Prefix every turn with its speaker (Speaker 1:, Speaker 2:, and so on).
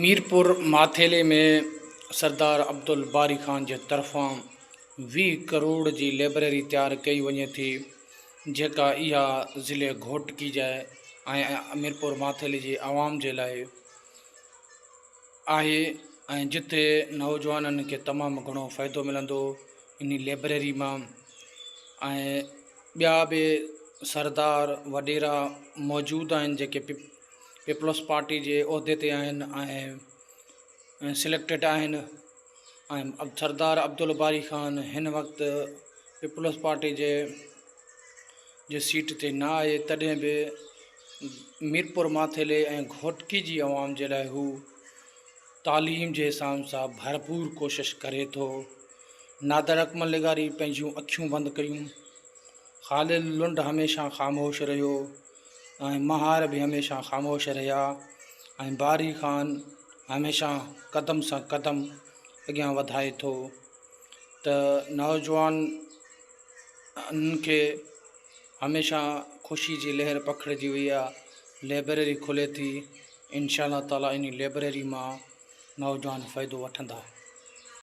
Speaker 1: ميرپور ماٿيلي ۾ سردار عبدالباري خان جي طرفان 20 ڪروڙ جي لئبريري تيار ڪئي وڃي ٿي جيڪا اها ضلعي گهوٽڪي جي ۽ ميرپور ماٿيلي جي عوام جي لاء آهي ۽ جتي نوجوانن کي تمام گهڻو فائدو ملندو انهي لئبريري مان ۽ ٻيا به سردار وڏيرا موجود آهن جيڪي پيپلز پارٽي جي عهدي تي آهن ۽ سليڪٽيڊ آهن ۽ سردار عبدالباري خان هن وقت پيپلز پارٽي جي جي سيٽ تي نه آهي تڏهن به ميرپور ماٿيلي ۽ گهوٽڪي جي عوام جي لاء هو تعليم جي حساب سان ڀرپور ڪوشش ڪري ٿو. نادر اڪمل لغاري پنهنجون اکيون بند ڪيون. خالد لنڊ هميشه خاموش رهيو ۽ مهار به هميشه خاموش رهيا ۽ باري خان هميشه قدم سان قدم اڳيان وڌائي ٿو ته نوجوان انهن کي هميشه خوشي جي لهر پکڙجي وئي آهي لئبريري کلي ٿي انشاء الله تعالي انهي لئبريري مان نوجوان فائدو وٺندا.